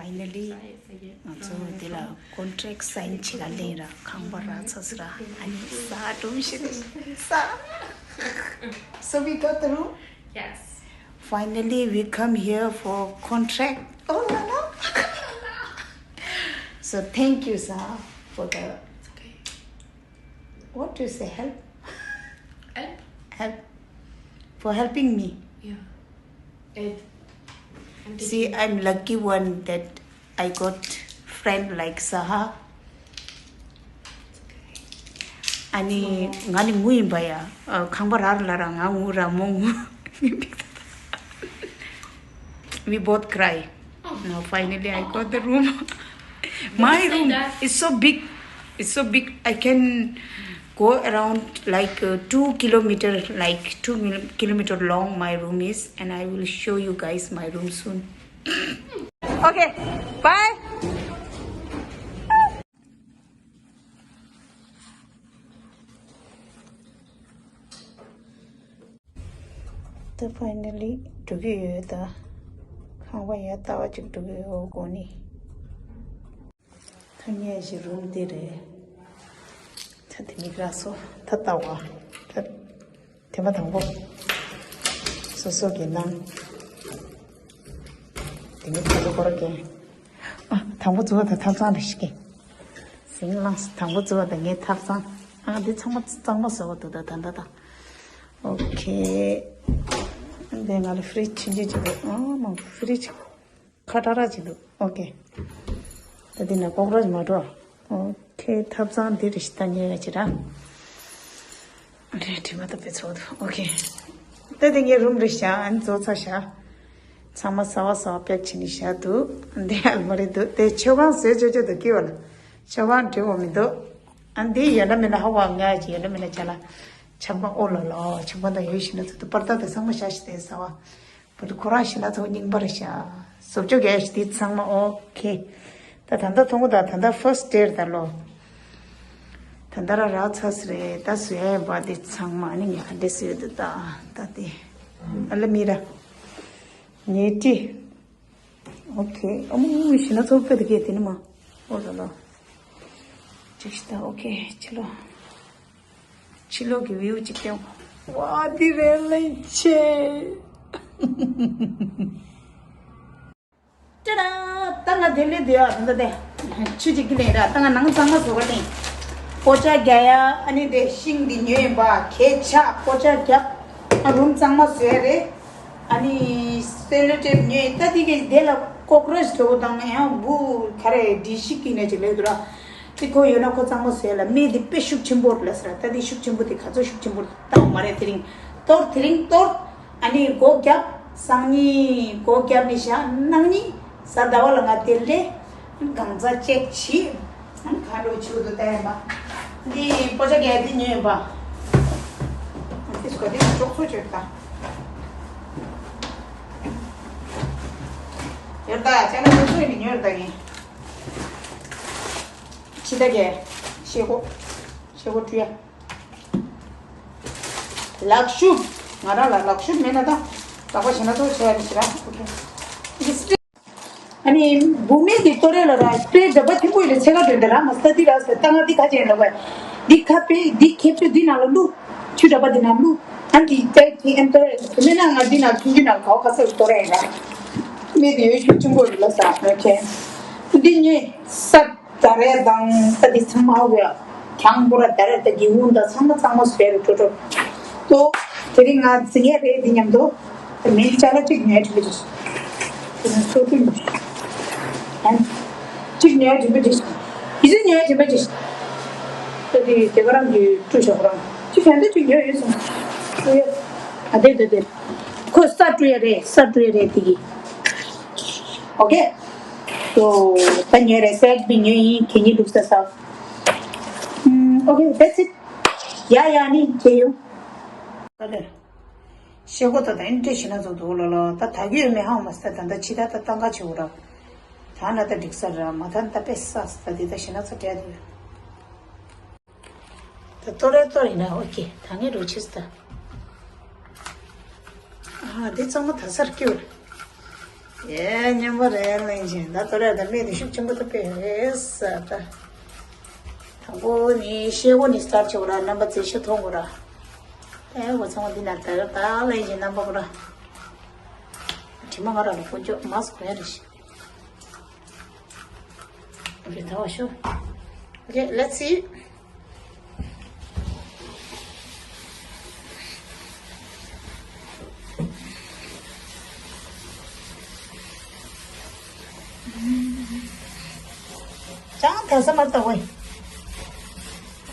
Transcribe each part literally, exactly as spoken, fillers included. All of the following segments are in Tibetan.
Finally ང་ཚོ་འདི་ལ་contract sign བྱེད་ག་སླེབས་ར། ཁང་པ་རག་ཚར་སོང་ར། ཨ་ནི་ས་སྒྲོམ་ཞིག་རེད་ས། So we got the room. Yes. Finally we come here for contract. Oh la la. So thank you, sir, for the, what do you say, help? Help? Help. For helping me. Yeah. Ed. I'm See, taking I'm lucky one that I got friend like Saha. ཨ་ནི་ང་ནི་ངུ་ཡིན་པ་ཡ། ཨ། ཁང་པ་རག་ལ་ར་ང་ངུ་ར་མོ་ངུ། We both cry. No, finally I got the room. My room is so big. It's so big. I can go around like uh, two kilometer, like two mil- kilometer long. My room is, and I will show you guys my room soon. Okay, bye. ད་finally འགྲོ་གི་ཡོད་ད། ཁང་པ་ཡར་ལྟ་བ་ཅིག་འགྲོ་གི་ཡོད་གོ་ནི། ཐ་སྙད་ཞིག་རུམ་འདི་རེད། ད་དེ་མིག་རག་སོ། ད་ལྟ་བ། ད་དེ་མ་དང་པོ། སོ་སོ་གི་ནང་། དེ་ནི་ཕ་ལུ་སྐོར་གྱིན། ཨ། དང་པོ་བཙུགས་པ་དང་ཐབ་ཚང་རེ་ཞིག་གི། ཟིང་ལངས་སོ། དང་པོ་བཙུགས་པ་དང་ངའི་ཐབ་ཚང་། ཨ། འདི་ཚང་མ་གཙང་མ་བཟོ་བ་འདུག་ད་ད་ད་ད། ཨོ་ཁེ། འདི་ང་ལ་ཧྥི་རིཇ་ཆུང་ཆུང་ཅིག་འདུག་ཨ་མ་ཧྥི་རིཇ་ཁ་ཁྲ་ར་ཅིག་འདུག་ཨོ་ཁེ། ད་འདི་ན་ཀོག་རོ་ཆ་མ་འགྲོ། ཨོ་ཁེ། ཐབ་ཚང་འདི་རེ་ཞིག་ད་ཉལ་ཡ་ཅིག་ར། རེད། དྲི་མ་ད་དཔེ་ཚོགས་འདུག་ཨོ་ཁེ། ད་དེ་ངའི་རུམ་རེད་ཤག་ཨ་ནི་བཟོ་ཚར་ཤག་ཚང་མ་གསར་པ་གསར་པ་པེག་བྱས་ནས་བཞག་འདུག་འདི་ཨལ་མ་རི་འདུག་དེ་མཆོད་ཁང་བཟོས་བྱས་བྱས་འདུག་སྐྱིད་པ་ལ། མཆོད་ཁང་འགྲིག་པ་མི་འདུག་ཨ་འདི་ཡོད་ན་མེད་ན་ཧ་གོ་ང་ཅི་ཡོད་ན་མེད་ན་ཅ་ལག་ཆང་པ་ཨོ་ལོ་ལོ། ཆང་པ་དང་ཡོད་ཤི་ན་ཚོད་དུ་པར་ད་དེ་ཚང་མ་བཞག་ཤི་དེ་གསར་པ། བུ་ཁོ་རང་ཤི་ན་ཚོད་རྙིང་པ་རེད་ཤག་བཟོ་བཅོས་རྒྱག་ཤི་དེ་ཚང་མ་ཨོ་ཁེ། ད་ད་ལྟ་མཐོང་གོ་ད་ད་ལྟ་first day རེད་ད་ལོ། ད་ལྟ་ར་རག་ཚར་སི་རེད། ད་བཟོས་ཡ་ཡིན་པ་དེ་ཚང་མ་ཨ་ནི་ངས་ག་འདྲས་བཟོས་འདུག་ད་ད་དེ་ཨ་ལ་མི་ར། ཉལ་ཁྲི། ཨོ་ཁེ། ཨ་མོ་ཤི་ན་ཚོད་དཔེ་དེ་གས་དེ་ནི་མ། ཨོ་ལོ་ལོ། ཅིག་ཤི་ད་ཨོ་ཁེ་ཕྱི་ལོགས། ཕྱི་ལོགས་ཀྱི་བིའུ་ཅིག་སྟོན། ཝ་དེ་རེད་ལེ་ཆེ། ཅི་ར། ད་ང་དེ་ལས་དེ་ཡ་ད་ད་དེ། ཆུ་ཅིག་གི་ལེན་ར། ད་ང་ནང་གཙང་མ་བཟོ་ག་ལེན། པོ་ཅ་རྒྱག་ཡ་ཨ་ནི་དེ་ཤིང་འདི་ཉོས་ཡིན་པ་གས་ཆག་པོ་ཅ་རྒྱབ། ཨ་རུམ་གཙང་མ་བཟོས་ཡ་རེད། ཨ་ནི་སེ་ལོ་ཊེབ་ཉོས་ཡིན། ད་དེ་གས་དེ་ལ་ཀོག་རོ་ཆ་འགྲོ་བོ་དང་ཡང་འབུ་ག་རེ་འདྲི་ཤིག་གི་ནས་ཅིག་ལས་དུ་ར། དེ་ཁོ་ཡོད་ན་ཁོ་གཙང་མ་བཟོས་ལ་མེ་དེ་དཔེ་ཤུགས་ཆེན་པོ་རེད་ལ་ཟེར། ད་དེ་ཤུགས་ཆེན་པོ་དེ་ག་ཚོད་ཤུགས་ཆེན་པོ་རེད་ད་མ་རེད། དེ་རིང་གཏོར་དེ་རིང་གཏོར། ཨ་ནི་སྒོ་བརྒྱབ། སང་ཉིན་སྒོ་བརྒྱབ་ནས་བཞག་གནངས་ཉིན་གཟའ་ཟླ་བ་ལ་ང་དེ་ལས་གང་ཟག་ཅེག་བྱེད། ཨ་ནི་གང་འགྲོ་ཆུ་དུ་བལྟ་ཡ་མ། འདི་པོ་ཅ་རྒྱག་འདི་ཉོས་ཡིན་པ། ཨ་ཏི་སྐོ་དེ་ཅོག་ཚོ་ཅོག་ད། ཡོད་ད་ཅ་ན་ཅོག་ཚོ་ཡིན་ཉོས་ད་ངས། ཕྱི་ད་རྒྱལ། ཤེལ་སྒོ། ཤེལ་སྒོ་བཀྲུ་ཡ། ལག་ཤུབས། ང་རང་ལ་ལག་ཤུབས་མེད་ན་ད། ལག་པ་བྱེད་ན་ཚོ་བྱེད་ཡ་རེད་ཟེར་ར། ཨོ་ཁེ། འདི་སྤྲེ། ཨ་ནི་བུ་མེད་ཀྱི་ཏོ་རེ་ལ་ར་སྤྲེ་འདྲ་པ་ཆེན་པོ་ཡིན་ལ་ཚེ་ག་དོན་དེ་ར་མ་ས་འདི་ར་ཟེར་ད་ང་འདི་ག་ཅན་ལ་བས། འདི་ཁ་པེ་འདི་ཁེབས་ཆུ་འདི་ནང་ལ་བླུགས། ཆུ་འདྲ་པ་འདི་ནང་བླུགས། ཨ་ནི་འདི་ཏེ་ཁེ་ཨན་ཏོ་རེ་མེད་ན་ང་འདི་ནང་ཆུང་ཆུང་ནང་གའོ་ཁ་ས་ཏོ་རེ་ར། མེད་དེ་ཡོད་ཤུགས་ཆེན་པོ་ཡིན་ལ་ས་ཨོ་ཁེ། འདི་ཉེ་ས། ད་རེས་དང་ད་འདི་ཚང་མ་ཧ་གོ་ཡ། གྱང་པོ་ར་ད་རེས་ད་གི་འུན་ད་ཚང་མ་གཙང་མ་བཟོས་རེད་ཀྲོ་ཀྲོ། ཏོ། དེ་རིང་ང་འཛིང་ཡ་རེད་འདི་མཉམ་དུ། ད་མིན་ཅ་ལག་གཅིག་ཉོས་དྲི་མ་ཅིག་དེ་ནས་སོ་ཏུ་ཉོས། ཨན། གཅིག་ཉོས་དྲི་མ་ཅིག་གཅིག་ཉོས་དྲི་མ་ཅིག་ད་དེ་དེ་ག་རང་གི་ཀྲུ་ཞོག་རང་། གཅིག་གན་ད་གཅིག་ཉོས་ཡོད་སོང་། ཀྲུ་ཡ། ཨ་དེ་དེ་དེ། ཁོ་ས་ཀྲུ་ཡ་རེད་ས་ཀྲུ་ཡ་རེད་དེ་གི། ཨོ་ཁེ། So ད་ཉོས་རེད་སེག་བི་ཉོས་ཡིན་གད་སྙིགས་བླུགས་ས་ས། ཨོ་ཁེ། That's it. ཡ་ཡ་ནི་ཁྱེད་ཡོང་། ད་ལེ། ཤེལ་སྒོ་ད་ད་ཨིན་ཏྲེ་ཤི་ན་ཚོ་འདུག་ལ་ལ་ད་ད་གི་ཡོད་མེད་ཧང་མ་སྟ་ད་ད་ཕྱི་ད་ད་ཏང་ཀ་ཆེ་བོ་ར། ད་ན་ད་འགྲིག་ས་ར་མ་ད་ད་པེ་ས་ད་དེ་ད་ཤི་ན་ཚོ་བྲལ་དེ། ད་གཏོར་རེ་གཏོར་ཡིན་ན་ཨོ་ཁེ། ད་ངས་རོ་ཆིས་ད། ཨ་འདི་གཙང་མ་ད་སར་སྐྱོར། ཨེ་སྙན་པོ་རེད་གླེང་བཞིན། ད་དོ་རེད། ད་མི་དེ་ཤུགས་ཆེན་པོ་ཐུབ་པའི་རེད་ས། ད་དང་པོ་ནི་ཤེལ་སྒོ་ནས་སི་ཊར་ཊི་བྱེད་དགོས་ར། རྣམ་པ་མཛེས་ཤོས་མཐོང་དགོས་ར། ཨེ་འོ་ཚང་མ་འདི་ན་ད་ད་གླེང་བཞིན་རྣམ་པ་གོ་ར། དྲི་མ་ང་ར་ལ་དཀོན་མཆོག་མ་སུ་གོ་ཡ་རེད་ཤི། ཨོ་ཀེ་ད་བ་ཤོ། ཨོ་ཀེ་let's see. ཅང་ཐ་ས་མ་ཏོ་ཝེ།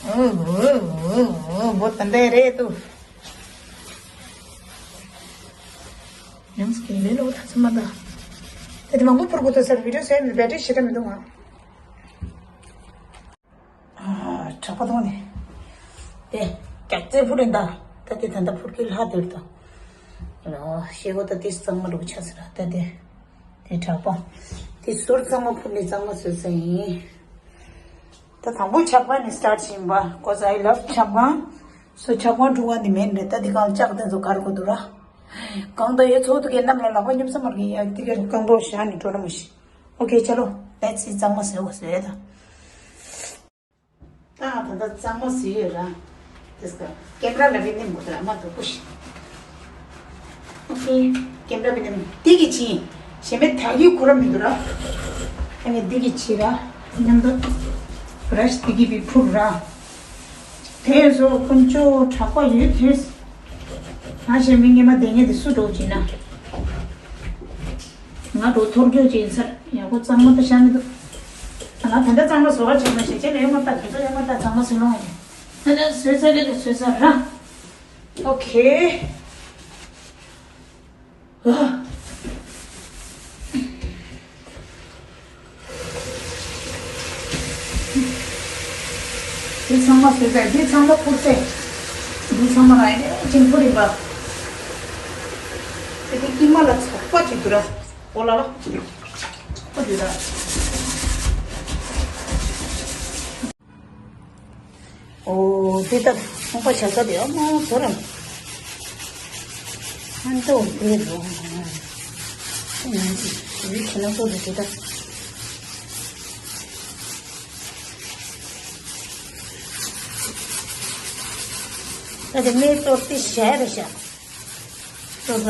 ཨོ་ཨོ་ཨོ་ཨོ་བོ་ཏན་ཏན་རེད་དུ། ཡང་སྐྱེ་ལེ་ལོ་ཐ་ས་མ་ཏོ། དེ་དེ་མང་པོ་ཕུར་གོ་ཏོ་སར་བི་ཌི་ཡོ་སེ་མི་བེ་ཊི་ཤི་ཏ་མི་འདུག་ང་། དྲག་པོ་མཐོང་ནས། དེ་རྒྱག་རྩེ་ཕུར་རིན་ད། ད་དེ་ད་ད་ཕུར་གི་ལྷ་དེར་ད། ལོ་ཤེལ་སྒོ་ད་དེ་གཙང་མ་རུ་ཆ་ཟེར་ར་ད་དེ། དེ་དྲག་པོ། དེ་ཟུར་གཙང་མ་ཕུར་ནས་གཙང་མ་བཟོས་ས་ཡིན། ད་དང་པོ་ཆབ་ཁང་ནས་སི་ཊར་ཊི་བྱེད་པ། 'Cause I love ཆབ་ཁང་། སོ་ཆབ་ཁང་འཁྲུ་བ་འདི་མེད་རེད། ད་འདི་གང་ལྕགས་དེ་ཚོ་གར་དགོས་འདུག་ར། གང་ད་ཡོད་ཚོགས་འདུ་གའི་གནམ་ལ་ལག་པ་སྙོབ་ས་མར་གི་ཡ་འདི་གའི་རྐང་པོ་བཞག་ནས་འགྲོ་ན་མ་ཤི། ཨོ་ཀེ་ཆ་ལོ། Let's see གཙང་མ་བཟོས་བ་བཟོས་ད། ད་ང་ད་ལྟ་གཙང་མ་བཟོས་ཡོད་ར། དེ་སྐབས་ཀེམ་ར་ལ་བི་ནེམ་གོ་ད་མ་དོ་པུ་ཤི། ཨོ་ཀེ། ཀེམ་ར་བི་ནེམ་འདི་གི་ཆིན། གཞན་པའི་ད་གི་ཁོ་ར་མི་འདུག་ར། ཨ་ནི་འདི་གི་ཆི་ར། མཉམ་དུ་བྷ་ར་ཤི་འདི་གི་བི་ཕུར་ར། དེ་སོ་ཀུན་ཅོ་དྲག་པོ་ཡོད་དེ། ང་གཞན་མི་ངེས་མ་དེ་ངེས་དེ་སུ་འགྲོ་ཅིན་ན། ང་འགྲོ་ཐོར་རྒྱུ་ཅིག་ཡིན་ཚར། ཡག་པོ་གཙང་མ་ད་ཤ་མི་འདུག་ང་ད་ལྟ་གཙང་མ་བཟོ་བ་བྱེད་མ་ཤེས། ཁྱེད་ལ་ཡོད་མ་ད་དུས་ཚོད་ཡོད་མ་ད་གཙང་མ་བཟོས་ལོང་ཡིན། ད་ལྟ་བཟོས་ཚར་རེད། བཟོས་ཚར་ར། ཨོ་ཁེ། ཨ། འདི་ཚང་མ་བཟོས་ཚར། འདི་ཚང་མ་ཕུར་ཚར། འདི་ཚང་མ་ར་ཡིན་ཅིང་ཕུར་ཡིན་པ། དེ་དེ་ཀི་མ་ལ་ཚོགས་པ་ཅིག་འདུག་ར། ཨོ་ལ་ལ། ཨོ་འདུག་ར། ཨོ་དེ་ལྟར་ཚོང་པ་བྱ་ས་དེ་ཨ་མ་ཚོ་ར། ཧན་ཏོ་དེ་རོ། ང་ཚོ་དེ་ཁྱེད་ན་ཚོ་དེ་དེ་ལྟར། ད་དེ་མེ་གཏོར་ཏི་ཞལ་རེ་ཤ། གཏོར་ར།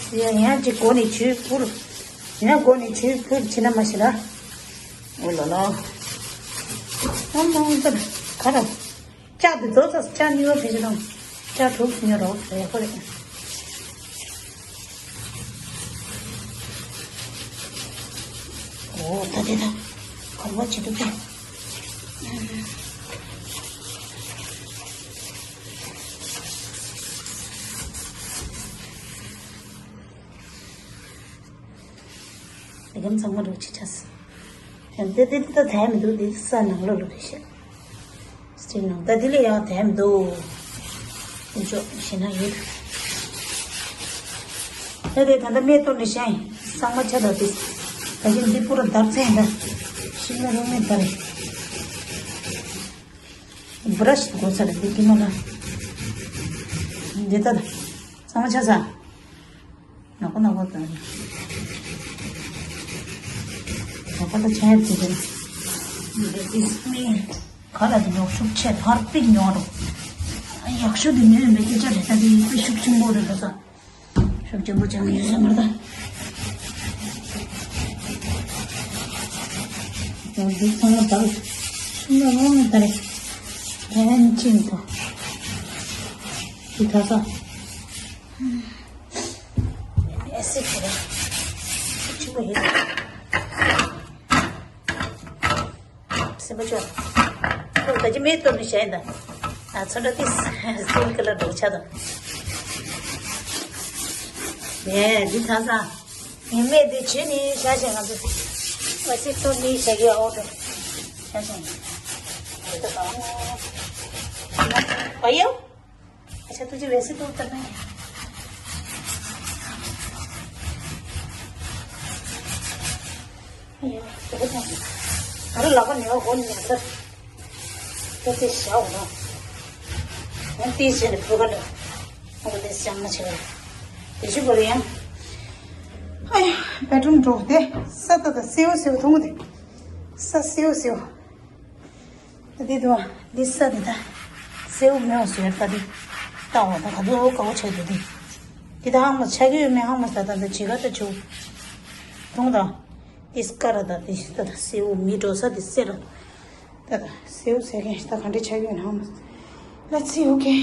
ཡ་ཡང་ཅིག་སྒོ་ནས་ཆུ་ཕུར། ཡང་སྒོ་ནས་ཆུ་ཕུར་ཕྱིན་ན་མ་ཤི་ར། འོ་ལོ་ལོ། ཨ་མ་ད་ག་ར། ལྕགས་དེ་རྫོགས་ཚར། ལྕགས་གཉིས་པ་ཕེབས་ཤི་དང་། ལྕགས་དྲུག་ཉོ་རོགས་ཡག་པོ་རེད། ཨོ་ད་དེ་ད། ག་བ་ཅི་འདུག་གས། ལས་ཀ་ཚང་མ་འགྲོ་ཆི་ཆ་སི། ཡང་དེ་དེ་དེ་ད་དལ་མི་འདུག་དེ་ས་ནང་ལོགས་ལ་རེད་ཤག་སྤྱིར་ནང་ད་དེ་ལས་ཡང་དལ་མི་འདུག་དེ་ཆོག་ཞེ་ན་ཡོད། ད་དེ་ད་ལྟ་མེ་གཏོར་ནས་བཞག་ཡིན། གཙང་མ་ཆ་ད་དེ། ད་གིན་འདི་པུ་ར་འདར་ཚད་ཡིན་ད། ཤིང་ན་རུང་མེད་ད་རེད། བྷ་ར་ཤི་དགོས་ས་རེད་འདི་ཀི་མ་ན། འདི་ད་གཙང་མ་ཆ་ས། ནག་པོ་ནག་པོ་དང་། ནག་པོ་ལ་ཆ་ཡབ་ཀྱི་དེ། འདི་ཏིས་མི། ག་ལ་དེ་ཉོག་ཤུགས་ཆེ་ཐར་པིག་ཉོ་རོ། ཡག་ཤོས་དེ་ཉོས་མེད་ཀྱི་ཆ་རེད་ད་དེ་དཔེ་ཤུགས་ཆེན་པོ་རེད་ལ་ས། ཤུགས་ཆེན་པོ་ཅང་ཡོད་ས་མ་རེད་ད། ཡང་འདི་ཚང་མ་དག་ཤུགས་ལ་རང་ནས་ད་རེད། ཡང་ཅིན་དང་། འདི་ད་ས། ཨེ་སི་ཁོ་ར། ཆུ་བོ་ཡིན། སེམས་པ་ཅོ། ཁོ་ད་ཅི་མེ་གཏོར་ནི་བྱས་ད། ཨ་ཚོ་འདྲ་ཏིས་སིལ་ཀི་ལ་འགྲོ་ཆ་ད། ཡེ་འདི་ཚ་ས། ངའི་མེ་འདི་བྱེད་ནི་བྱ་བྱེད་ང་ཚོ། ཨ་སི་གཏོར་ནི་བྱ་གི་ཨོ་ཏོ། བྱ་བྱེད། བ་ཡོ། अच्छा तुझे वैसे तो उतरना है। अरे लगा नहीं हो कौन नहीं सर। तो ते शाव ना। मैं तीस जने प्रोग्राम। अरे ते शाम में चला। तेजी बोले हैं। अरे। བེད་རུམ་འགྲོ་དེ་ས་ད་ད་སེའུ་སེའུ་མཐོང་གི་དེ། ས་སེའུ་སེའུ། ད་དེ་དུ་འདི་ས་དེ་ད་སེའུ་མེའོ་ཟེར་ད་དེ། ལྟ་འོ་ད་ག་དུ་འོ་དཀའ་བོ་ཆགས་འདུག་དེ། དེ་ད་ཧང་མ་ཆགས་ཀྱི་ཡོད་མེད་ཧང་མ་ས་ད་ད་བྱི་ག་ད་བྱུག་མཐོང་ད། དེ་སྐ་ར་ད་དེ་ད་ད་སེའུ་མི་འགྲོ་ས་དེ་སེ་ར། ད་ད་སེའུ་ཟེར་མཁན་ཞིག་ད་ག་འདྲ་ཆགས་ཡོད་ན་མ། Let's see, okay.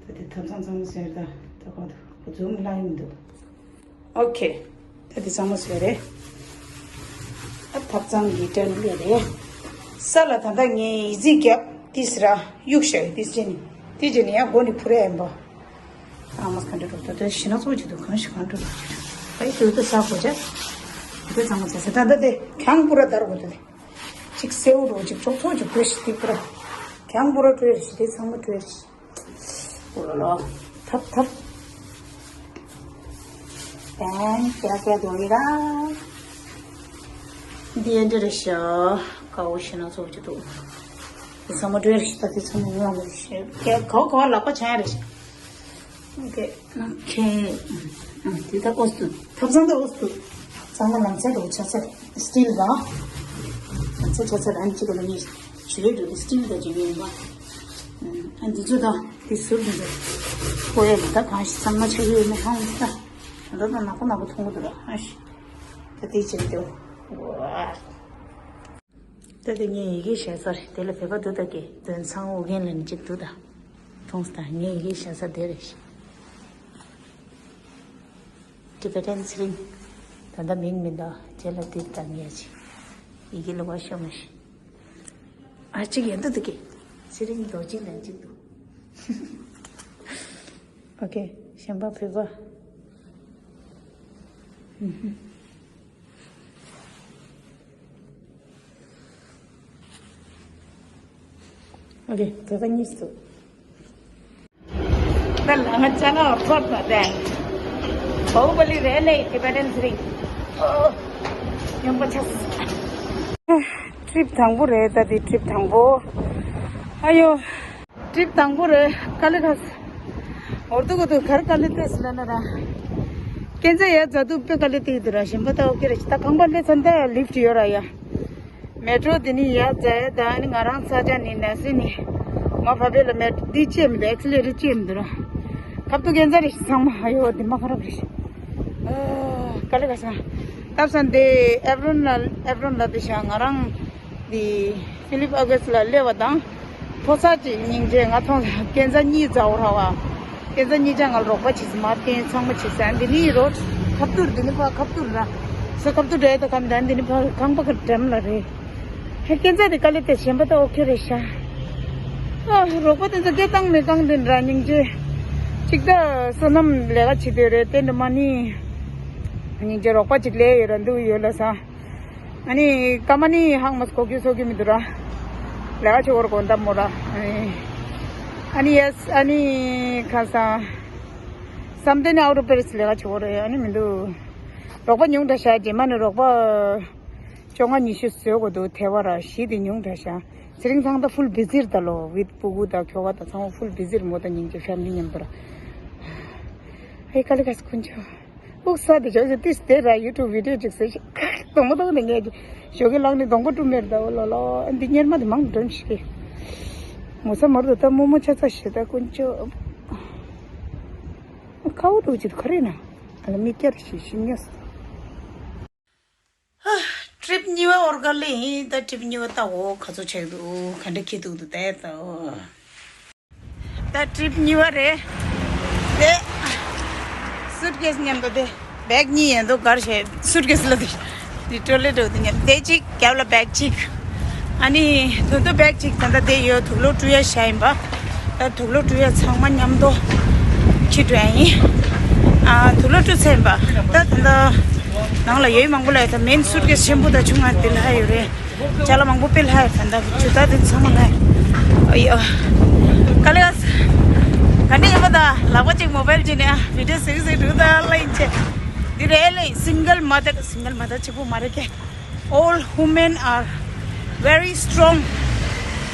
ད་དེ་ཐབ་ཚང་ཚང་མ་ཟེར་ད་ད་ག་ད་ཁོ་ཚོ་མི་ལ་ཡིན་འདུག Okay. ད་དེ་ཚང་མ་ཟེར་རེད། ཨ་ཐབ་ཚང་གི་དྲན་ལས་རེད། ས་ལ་ད་ད་ངས་ཡི་ཙི་རྒྱབ་ཏིས་ར་གཡུག་བཞག་ཡོད་ཏིས་ཅན་ནི་ཏིས་ཅན་ནི་ཡང་སྒོ་ནི་ཕུ་རེ་ཡིན་པ། ཨ་མ་ག་འདྲ་འགྲོ་ད་དོན་ཞེ་ན་ཚོགས་ཀྱི་འདུག་གང་ཞིག་གང་འགྲོ་འགྲོ་ཀྱི་འདུག་ཨ་ཡི་དུས་དུ་ས་གོ་ཆ། དེ་ཚང་མ་ཚེ་ཚེ་ད་ད་དེ་གྱང་པུ་ར་དར་གོ་ད་དེ། ཅིག་སེའུ་རོ་ཅིག་ཚོགས་ཚོགས་ཅིག་བྲོས་ཤི་དེ་པུ་ར། གྱང་པུ་ར་བྲོས་ཤི་དེ་ཚང་མ་བྲོས་ཤི། ཨོ་ལོ་ལོ། ཐབ་ཐབ། ཏན་ཀྱ་ཀྱ་དོ་ཡི་ར། འདི་ཨེ་འདྲ་རེད་ཤག་ཀའོ་ཞེ་ན་ཚོགས་ཀྱི་འདུག་དེ་ཚང་མ་བྲོས་ཤི་ད་དེ་ཚང་མ་ངོ་མ་རེད་ཤག་ཀའོ་ཀའོ་ལག་པ་འཆང་ཡ་རེད་ཤག་ཨོ་ཁེ། ཨོ་ཁེ། ཨ་དེ་ད་ཨོ་སྟུ། ཐབ་ཚང་ད་ཨོ་སྟུ། ཚང་མ་ལམ་སེང་འགྲོ་ཆ་ཚར། སི་ཊིལ་ད། ལམ་སེང་ཆ་ཚར་ཨན་ཅི་གོ་ལ་ནི་ཞུ་ལེ་འགྲོ་སི་ཊིལ་ད་ཅིག་ཡིན་པ། ཨ་འདི་ཚོ་ད་དེ་ཟུར་འདི་ཚོ། ཁོ་ཡ་ད་གང་ཞིག་ཚང་མ་ཆ་ཡོད་མེད་ཧང་ད། ད་ད་ནག་པོ་ནག་པོ་མཐོང་གི་འདུག་ར་ཨ་ཤི། ད་དེ་ཅིག་འདུག་ད་དེ་ངས་ཡི་གེ་བཞག་ཚར་དེ་ལ་བོད་པ་འདུག་ད་ཀྱེ་དོན་ཚང་ཨོ་རྒྱན་ལ་ནི་ཅིག་འདུག་ད། མཐོང་སོང་ད་ངས་ཡི་གེ་བཞག་ས་དེ་རེད་ཤག Tibetan ཚེ་རིང་། ད་ལྟ་མིང་མི་འདུག་རྗེས་ལ་དེབ་དང་ངས་ཅིག་ཡི་གེ་ལ་བ་ཤོ་མ་ཤི། ཨ་ཅིག་ཡན་དུ་འདུག་གི་ཚེ་རིང་རྡོ་རྗེ་ལན་ཅིག་འདུག་ཨོ་ཁེ། གཞན་པ་བོད་པ། ཨོ་ཁེ། བོད་པ་གཉིས་འདུག་ད་ལ་ང་ཅ་ལག་ཚོར་ད་དེ། བའུ་པ་ལི་རེད་ལེ་ཊི་བེ་ཊན་ཚེ་རིང་། ཨོ། ཡོང་པ་ཆགས། ཊི་རིབ་དང་པོ་རེད་ད་དེ་ཊི་རིབ་དང་པོ། ཨ་ཡོ། ཊི་རིབ་དང་པོ་རེད་ཀ་ལི་ཁ་ས། འོར་དུ་གོ་དུ་གར་ཀ་ལི་ཏེ་སི་ལ་ན་ར། ཀེན་ཛ་ཡ་ཛ་དུ་པེ་ཀ་ལི་ཏེ་ཡི་དུ་ར་ཞིམ་པ་ད་ཨོ་ཁེ་རེད་ད་ཁང་པ་ལེ་ཚན་ད་ལིཕ་ཊི་ཡོད་ར་ཡ། མེ་ཊྲོ་དེ་ནི་ཡ་ཛ་ཡ་ད་ནི་ང་རང་ས་ཆ་ནི་ནས་སི་ནི་མ་ཕ་བེ་ལ་མེ་འདི་ཅེ་མི་འདུག་ཨེག་སི་ལེ་ཊར་ཅེ་མི་འདུག་ར། ཁབ་ཏུ་གན་ཛ་རེ་ཞིག་ཚང་མ་ཨ་ཡོ་དེ་མ་ཁ་རབ་རེ་ཞིག་ཨ་ཀ་ལེ་ག་ས་སྟབས་སང་དེ་ཨེབ་རོན་ལ་ཨེབ་རོན་ལ་དེ་ཤ་ང་རང་དེ་ཕི་ལིབ་ཨོ་གེ་སི་ལ་སླེབས་པ་དང་ཕོ་ཚ་ཅིག་སྙིང་རྗེ་ང་ཚོ་གན་ཛ་གཉིས་ཛ་འོ་ར་བ། ཁྱེད་ཚོ་གཉིས་ཆ་ང་ལ་རོགས་པ་བྱེད་ཟེར་མ་བསྟན་ཚང་མ་བྱེད་ཟེར་འདི་ནི་རོ། ཁབ་ཏུར་འདི་ནི་ཕ་ཁབ་ཏུར་ར། སོ་ཁབ་ཏུར་འདྲ་ཡོད་ད་ཁམ་ད་འདི་ནི་ཕ་ཁང་པ་གི་འགྲམ་ལ་རེད། ཧེ་ཁྱེད་ཚོ་འདི་དཀའ་ལས་དེ་ཞེན་པ་ད་ཨོ་ཁེ་རེད་ཤག་ཨ་རོགས་པ་དེ་ཚོ་སྐད་བཏང་མི་བཏང་དེ་འདྲ་སྙིང་རྗེ། གཅིག་ད་བསོད་ནམས་ལས་ཀ་བྱེད་དེ་རེད་དེ་འདྲ་མ་ནི། སྙིང་རྗེ་རོགས་པ་གཅིག་ལས་ཡོད་ར་འདུག་ཡོད་ལ་ས། ཨ་ནི་ཀ་མ་ནི་ཧང་མ་སི་གོ་གུ་སོ་གུ་མི་འདུག་ར། ལས་ཀ་ཆེ་བོར་གོ་འདམ་མོ་ར། ཨ་ནི་ཨ་ནི་ཡེས་ཨ་ནི་ཁ་སང་བསམ་གཏན་ནི་ཨའུ་ཊོ་པེ་རི་སི་ལས་ཀ་ཆེ་བོར་ཨ་ནི་མི་འདུག་རོགས་པ་ཉུང་དྲགས་ཤག་རྗེས་མ་ནི་རོགས་པ་བཅོ་ལྔ་ཉི་ཤུ་བཟོས་དགོས་འདུག་ཐེ་བ་ར་བཞི་དེ་ཉུང་དྲགས་ཤག་ཚེ་རིང་ཚང་ད་ཕུལ་བི་ཛི་རེད་ད་ལོ་ཝིད་པུ་གུ་ད་ཁྱོ་ག་ད་ཚང་མ་ཕུལ་བི་ཛི་རེད་མོ་ད་སྙིང་རྗེ་ཕེ་མི་ལི་མཉམ་དུ་ར། ཨེ་ཀ་ལི་ཀ་སི་ཀུན་ཆོ། ཨུག་ས་དེ་ཅོག་ཅོག་ཏིས་དེ་ར་ཡུ་ཊུབ་བི་ཌིའོ་ཅིག་བཟོས་ཤིག་དོང་པོ་དོང་ནས་ངས་ཀྱི་ཞོགས་ཀྱི་ལངས་ནས་དོང་པོ་བཀྲུ་མེར་ད་འོ་ལོ་ལོ་འདི་གཉེར་མ་དེ་མང་དུ་འགྲོ་ཤིག་མོ་ས་མར་དུ་ད་རྨོ་མོ་ཆ་ཚ་ཞེ་ད་ཀུན་ཅོ། ཁ་བོ་དུ་ཅི་དུ་ཁ་རེ་ན་ཨ་ལ་མི་སྐྱར་ཞིག་ཤི་ཉོས། ཧ། ཊི་རིབ་གཉིས་པ་ཨོར་ག་ལེ་ཡིན་ད་ཊི་རིབ་གཉིས་པ་ད་འོ་ག་ཚོ་ཆགས་འདུག་ག་འདྲ་ཁྱི་འདུག་འདུག་ད་ད་འོ། ད་ཊི་རིབ་གཉིས་པ་རེད། དེ། སུཊ་ཀེ་སི་མཉམ་དུ་དེ། བེག་གཉིས་ཡན་དུ་གར་བྱས་སུཊ་ཀེ་སི་ལ་དེ། དེ་ཊོ་ལེ་ཊོ་དེ་མཉམ་དེ་གཅིག་རྒྱབ་ལ་བེག་གཅིག་ཨ་ནི་དུ་དུ་བེག་གཅིག་ད་ལྟ་དེ་ཡོད་དུག་ལོག་བཀྲུ་ཡ་བྱ་ཡིན་པ། ད་དུག་ལོག་བཀྲུ་ཡ་ཚང་མ་མཉམ་དུ། ཁྱི་བཀྲུ་ཡ་ཡིན། ཨ་དུག་ལོག་བཀྲུ་ཚར་ཡིན་པ། ད་ད་ལྟ། ནང་ལ་ཡོད་མང་པོ་ལ་ཡོད་ད་མེན་སུཊ་ཀེ་སི་ཆེན་པོ་ད་ཆུང་ང་དེ་ལ་ཡོད་རེད། ཅ་ལག་མང་པོ་དཔེ་ལྷག་ཡོད་ད་ད་ཇུ་ཏ་དེ་ཚང་མ་ལྷག་ཡོད། ཨ་ཡོ། ག་ལེ་ག་ས། ག་ནས་ཡིན་པ་ད་ལག་པ་གཅིག་མོ་བེལ་གཅིག་ནས་ཨ་བི་ཌིའོ་གཟིགས་གཟིགས་འགྲོ་ད་ལ་ཡིན་ཆེ། འདི་རེད་ལེ་སིང་གལ་མ་ད་སིང་གལ་མ་ད་གཅིག་པོ་མ་རེད་ཀེ། All women are very strong.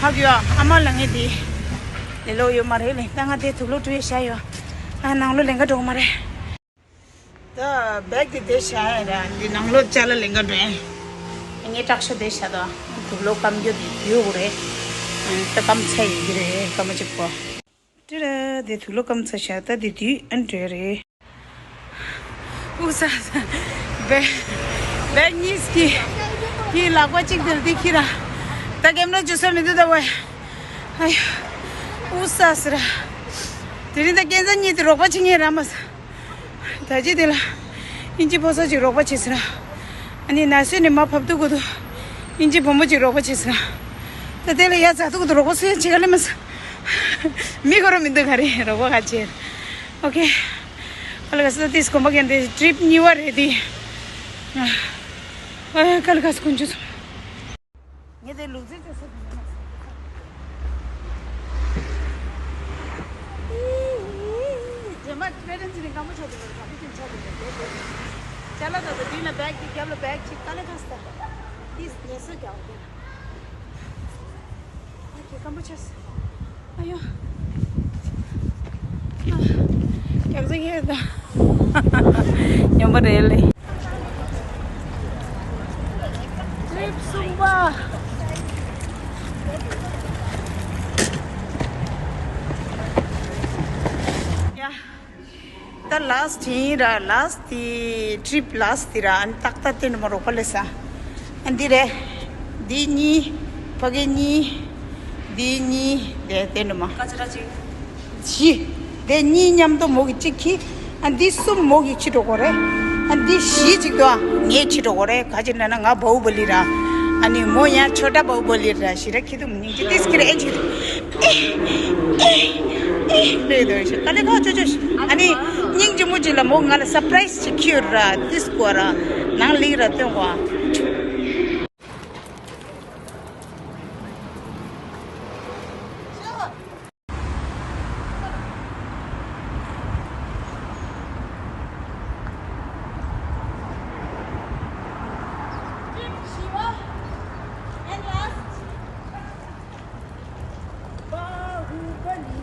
ཧ་གོ་ཡ་ཨ་མ་ལ་ངས་དེ་ལེ་ལོ་ཡོད་མ་རེད་ལེ་ད་ང་དེ་དུག་ལོག་བཀྲུ་ཡ་བྱ་ཡོད། ཨ་ནང་ལོགས་ལེན་ག་འགྲོ་གི་མ་རེད། ད་བེག་དེ་དེ་བཞག་ཡ་ར། འདི་ནང་ལོགས་ཅ་ལག་ལེན་ག་འགྲོ་ཡ། ངས་སྐྲག་ཤོས་དེ་བཞག་ད། དུག་ལོག་སྐམ་རྒྱུ་དེ་ཡོད་དགོས་རེད། ཨ་ད་སྐམ་ཚ་ཡིན་གྱི་རེད། སྐམ་པ་གཅིག་པོ། ཏི་ར་དེ་དུག་ལོག་སྐམ་ཚ་བཞག་ད་དེ་དུས་ཨ་འགྲོ་ཡ་རེད། ཨུ་ས་ས། བེག་བེག་གཉིས་ཀྱི་ཀྱི་ལག་པ་གཅིག་དེར་དེ་ཁྱི་ར། ད་ཀེམ་ར་འཇུ་ས་མི་འདུག་ད་ཝེ། ཨ་ཡ། ཨུ་ས་ས་ར། དེ་རིང་ད་ཀན་ས་གཉིས་དེ་རོགས་པ་བྱེད་ངེས་ར་མ་ས། ད་ཅི་དེ་ལ་ཨིན་ཇི་ཕོ་གསར་ཅིག་རོགས་པ་བྱེད་ཟེར་ན། ཨ་ནི་ན་སོས་ནས་མ་བབས་དུས་གོ་དུ་ཨིན་ཇི་བུ་མོ་ཅིག་རོགས་པ་བྱེད་ཟེར་ན། ད་དེ་ལ་ཡ་ཛ་དུ་གོ་དུ་རོགས་པ་སུ་ཡ་བྱེད་ག་ལེ་མ་ས། མི་གོ་ར་མི་འདུག་ག་རེ་རོགས་པ་ག་བྱེད། ཨོ་ཁེ། ཨ་ལ་ག་ས་ཏིས་གོམ་པ་གན་དེ་ཊི་རིབ་གཉིས་པ་རེད་དེ། ཨ་ཨ་ཀ་ལ་ག་ས་ཀུན་ཅུ་སོང་། ངས་དེ་ལུག་རྫི་ཅོ་ས་དེ་ཡིན་ན། རྗེས་མ་པེ་རེན་ཚི་ནི་སྐམ་པོ་ཆགས་འདུག་ལ་ག་པེ་ཅིན་ཆགས་འདུག་ལ་དེ་དེ། ཅ་ལག་དང་དེ་དུས་ན་བེག་དེ་རྒྱབ་ལ་བེག་ཅིག་ཀ་ལེ་ཁ་སྟ། དེས་ཉེས་སོ་རྒྱག་དེ། ཨ་ཁྱེད་སྐམ་པོ་ཆགས་སོ། ཨ་ཡོ། ཨ། རྒྱག་ས་ཁྱེད་ད། ཉོམ་པ་རེད་ལེ། ཊི་རིབ་གསུམ་པ། ཡ། ད་ལཱ་སི་ཊི་ཡིན་ར། ལཱ་སི་ཊི་དེ་ཊི་རིབ་ལཱ་སི་ཊི་དེ་ར། ཨ་ནི་ཏག་ཏག་དེ་ནི་མ་རོགས་པ་ལས་ས། ཨ་འདི་རེད། འདི་གཉིས། ཕ་གི་གཉིས། འདི་གཉིས། དེ་དེ་ནི་མ། ཀ་ཅི་ར་ཅིག་བཞི། དེ་གཉིས་མཉམ་དུ་མོ་གི་གཅིག་ཁྱི། ཨ་འདི་གསུམ་མོ་གི་ཁྱི་འགྲོ་གོ་རེད། ཨ་འདི་བཞི་ཅིག་ཏུ་ཨ་ངའི་ཁྱི་འགྲོ་གོ་རེད། ག་ཅི་ན་ན་ང་བའུ་བ་ལི་ར། ཨ་ནི་མོ་ཡང་ཆོ་ཏ་བའུ་བ་ལི་ར། ཞི་ར་ཁྱི་དུ་མི་ཉིན་གྱི་ཏིས་ཁྱི་ར་ཨེ་ཅིག་ཏུ། ཨེ། ཨེ། ཨེ། ལེ་དོ་ཤི་ཀ་ལེ་ཁ་ཅོ་ཅོ་ཤི། ཨ་ནི་སྙིང་རྗེ་མོ་ཅིག་ལ་མོ་ང་ལ་སར་པ་རའི་སི་ཅིག་ཁྱི་ཡོད་ར། ཏིས་གོ་ར། ནང་ལིག་ར་སྟོན་གོ་ཨ། བྷ་ཧུ་པ་ལི།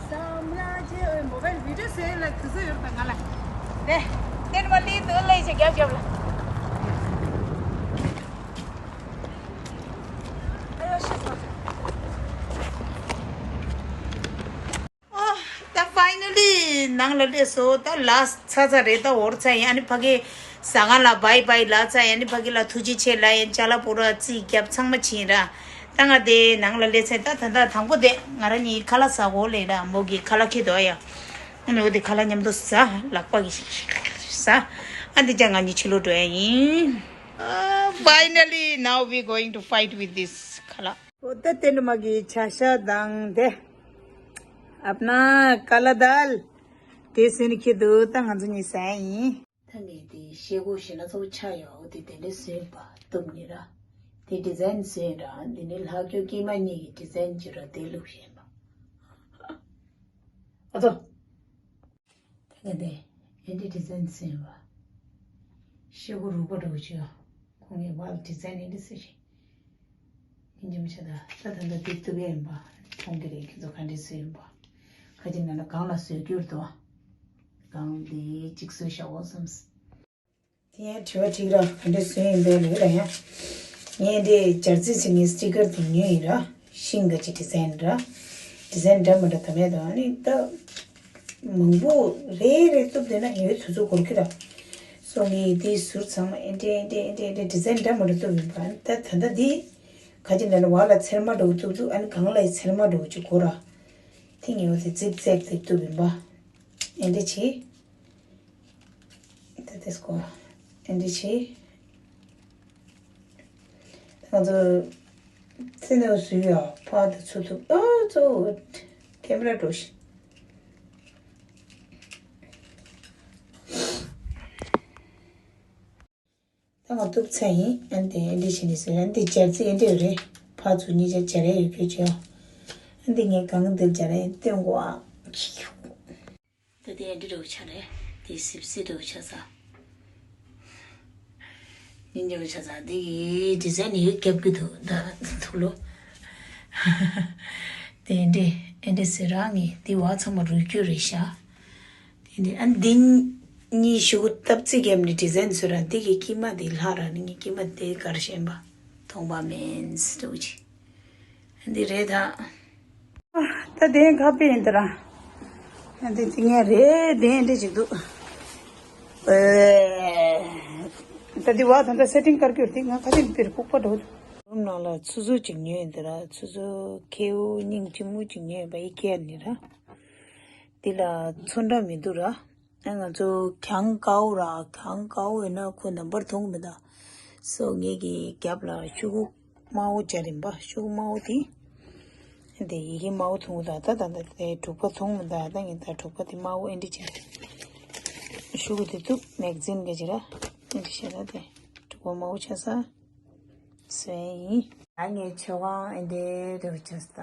སམ་རཱ་ཇེ། ཨོའི་མོ་བཱའིལ་བི་ཌི་ཡོ་བཟོ་ཡ་ལ་དུས་ཚོད་ཡོད་པ་ང་ལ། དེ་དེ་ནི་མ་ལི་དུ་ལེ་ཞེ་རྒྱབ་རྒྱབ་ལ། ཨ་ཡོ་ཤི་སོང་། ཨོ། ད་ཕའི་ནལ་ལི་ནང་ལ་སླེབས་སོང་། ད་ལཱ་སི་ཊི་ཚར་ཚར་རེད། ད་འོར་ཚར་ཡིན། ཨ་ནི་ཕ་གི་ཟ་ཁང་ལ་བའི་བའི་ལབ་ཚར་ཡིན། ཨ་ནི་ཕ་གི་ལ་ཐུགས་རྗེ་ཆེ་ལབ་ཡིན། ཅ་ལག་པུ་ར་རྩིས་རྒྱབ་ཚང་མ་ཕྱིན་ར། ད་ང་དེ་ནང་ལ་སླེབས་ཚར། ད་ད་ད་དང་པོ་དེ་ང་རང་གཉིས་ཁ་ལག་ཟ་གོ་ལེ་ར། མོ་གི་ཁ་ལག་ཁྱེར་འདུག་ཡ། ཨ་ནི་འོ་དེ་ཁ་ལག་མཉམ་དུ་ཟ། ལག་པ་གི་ཟ། ཨ་འདི་ཅག་ང་གཉིས་ཕྱི་ལོགས་འགྲོ་ཡ་ཡིན། Finally, now we going to fight with this ཁ་ལག་འོ་ད་དེ་འདྲ་མ་གི་ཆ་ཤ་དང་དེ། ཨབ་ན་ཀ་ལ་དཱལ། དེ་སེ་ནི་ཁྱེད་དུ་ད་ང་ཚོ་གཉིས་ཟ་ཡིན། ད་ངས་དེ་ཤེལ་སྒོ་ཞིག་ན་ཚོ་ཆ་ཡོད་དེ་དེ་འདྲ་བཟོས་པ་གཏུབ་ནི་ར། དེ་ཌི་ཛའིན་བཟོས་ར། འདི་ནི་ལྷག་སྐྱོ་སྐྱེས་མ་གཉིས་ཀྱི་ཌི་ཛའིན་ཅིག་ར། དེ་ལུགས་ཤེས་པ། ཨ་ཚོ། ད་ངས་དེ་ཨེ་འདྲ་ཌི་ཛའིན་བཟོས་པ། ཤེལ་སྒོ་རུག་པ་འདྲ་བོ་ཅིག་ཡོད། ཁོང་གིས་བལ་ཌི་ཛའིན་ཨེ་འདྲ་བཟོས་ཤིང་། ཡིན་གྱི་མི་ཆ་ད། ད་ད་ལྟ་དེ་གཏུབ་ཡས་ཡིན་པ། མཐོང་གི་རེད། ཁྱེད་ཚོ་ག་འདྲས་བཟོས་ཡིན་པ། ཁ་ཅིག་ན་ན་གང་ལ་བཟོས་རྒྱུར་འདུག་ཨ། གང་དེ་གཅིག་བཟོས་བཞག་འོ་བསམས། དེ་ཡང་དྲི་བ་དྲིས་ར། ག་འདྲས་བཟོས་ཡིན་པས་ལོས་ར་ཡ། ངས་འདི་སྦྱར་རྩི་ཟེར་ངའི་སི་ཊི་ཀར་དེ་ཉོས་ཡིན་ར། ཤིང་ག་ཅིག་ཌི་ཛའིན་ར། ཌི་ཛའིན་འདྲ་མི་འདྲ་ད་མེད་དོ། ཨ་ནི་ད། མང་པོ་རེ་རེ་གཏུབ་བསྡད་ན་ཡོད་དུས་ཚོད་འགོར་གྱི་ར། སོ་ངས་དེའི་ཟུར་ཚང་མ་ཨེ་འདྲས་ཨེ་འདྲས་ཨེ་འདྲས་ཨེ་འདྲས་ཌི་ཛའིན་འདྲ་མི་འདྲ་གཏུབ་ཡིན་པ། ད་ད་ལྟ་འདི་ག་ཅི་འདྲ་ན་བ་ལ་ཚེར་མ་འདྲ་བོ་གཏུབ་འདུག་ཨ་ནི་གང་ལ་ཡི་ཚེར་མ་འདྲ་བོ་ཅིག་དགོས་ར། དེ་ངས་འོ་དེ་ཛིག་ཛེག་དེ་གཏུབ་ཡིན་པ། ཨེ་འདྲས་བྱེད། ད་དེ་སྐོར་ཨེ་འདྲས་བྱེད། ང་ཚོ་ཚེ་ནས་བཟོས་ཡ་ཕར་དུ་ཚུར་ཐུབ། ཨོ་ཙོ། ཀེམ་ར་འགྲོ་ཤི། ད་ང་གཏུབ་ཚར་ཡིན། ཨ་ནི་དེ་ཨེ་འདྲས་བྱས་ནས་ཟེར། ཨ་ནི་དེ་སྦྱར་རྩི་ཨེ་འདྲས་ཡོད་རེད། ཕར་ཚུར་གཉིས་ཆ་སྦྱར་ཡ་ཡོད་རྒྱུ་བྱས། ཨ་ནི་དེ་ངས་གང་འདིར་སྦྱར་ཡ་སྟོན་གོ་ཨ། ད་དེ་འདི་འདྲ་བོ་ཆགས་རེད། དེ་སིབ་སིབ་འདྲ་བོ་ཆགས་ས། འདི་འདྲ་བོ་ཆགས་ས། དེ་གི་ཌི་ཛའིན་ཡོད་རྒྱབ་ཀྱི་འདུག་ད་ཐུག་ལོ། དེ་འདྲས་ཨེ་འདྲས་ཟེར་རང་གི་དེ་བ་ཚང་མ་རུལ་རྒྱུ་རེད་ཤག་ཨ་ནི་ཨ་འདི་གཉིས་ཤུ་གུ་སྟབས་རྩིས་རྒྱབ་ནས་ཌི་ཛའིན་བཟོས་ར། འདི་གི་དཀྱིལ་མ་དེ་ལྷག་ར། ནི་ངའི་དཀྱིལ་མ་དེ་གར་ཞེན་པ་མཐོང་པ་མིན་སུ་ཅི། ཨ་འདི་རེད་ད། ད་དེ་ཁ་དཔེ་ཡིན་ད་ར། ཨ་འདི་དེ་ངས་རེད་དེ་འདྲ་ཅིག་འདུག་ཨེ། ད་འདི་བ་ད་ད་སེ་ཊིང་དཀར་གྱུར་དེ་ང་ཁ་ཅིག་པིར་ལྐུགས་པ་འགྲོ། རུམ་ནང་ལ་ཆུ་ཚོད་ཅིག་ཉོས་ཡིན་ད་ར། ཆུ་ཚོད་ཁེའུ་སྙིང་ལྕི་མོ་ཅིག་ཉོས་ཡིན་པ་ཨི་ཀེ་ཡ་ནས་ར། འདི་ལ་ཚོན་ཁྲ་མི་འདུག་ར། ཨ་ང་ཚོ་གྱང་དཀར་པོ་ར། གྱང་དཀར་པོ་ཡིན་ན་ཁོ་ནམ་བར་མཐོང་གི་མི་འདུག་སོ་ངེད་ཀྱི་རྒྱབ་ལ་ཤུ་གུ་དམར་པོ་སྦྱར་ཡིན་པ། ཤུ་གུ་དམར་པོ་དེ་དེ་ཡི་གེ་དམར་པོ་མཐོང་གི་འདུག་ད་ད་ད་དེ་དྲུག་པ་མཐོང་མི་འདུག་ད་ངས་ད་དྲུག་པ་དེ་དམར་པོ་ཨེ་འདྲ་བྱས། ཤུ་གུ་དེ་ཚུགས་མེག་ཛིན་ག་ཅིག་ར། ཨེ་འདྲ་བྱས་ན་དེ་དྲུག་པ་དམར་པོ་ཆགས་ས་སོན་ཡིན། ད་ངས་མཆོད་ཁང་ཨེ་འདྲ་རེ་བ་བྱས་ད།